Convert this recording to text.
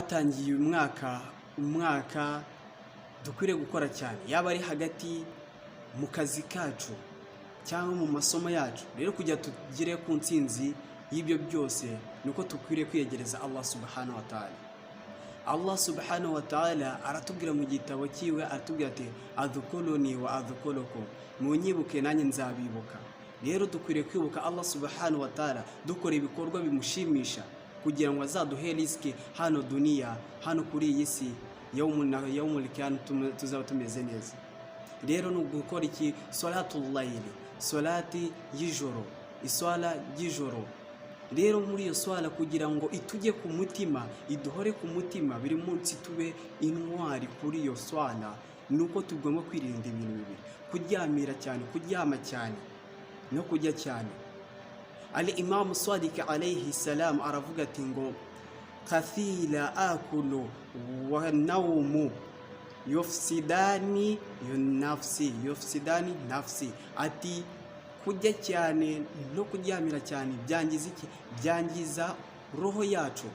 Twatangiye uyu mwaka, umwaka dukwiriye gukora cyane, yaba ari hagati mu kazi kacu cyangwa mu masomo yacu. Rero kugira tugere ku ntsinzi y'ibyo byose ni uko dukwiriye kwiyegereza Allah subhanahu wa ta'ala. Allah subhanahu wa ta'ala aratubwira mu gitabo cyiwe, aratubwira ati: "Adhukuruni wa adhukurukum", munyibuke nanjye nzabibuka. Rero dukwiriye kwibuka Allah subhanahu wa ta'ala dukora ibikorwa bimushimisha, kugira ngo azaduhe riziki hano duniya, hano kuri iyi si, yawmul qiyamah tuzaba tumeze neza. Rero ni ugukora iki? Salatul layli, salati y'ijoro, iswala y'ijoro. Rero muri iyo swala, kugira ngo itujye ku mutima, iduhore ku mutima buri munsi, tube intwari kuri iyo swala, ni uko tugomba kwirinda ibintu bibiri: kuryamira cyane, kuryama cyane no kurya cyane. Ali Imamu Sadiq alayhi salam aravuga ati ngo: "Kathira akulu wa naumu yufsidani nafsi, yufsidani nafsi." Ati: "Kurya cyane no kuryamira cyane byangiza iki? Byangiza roho yacu."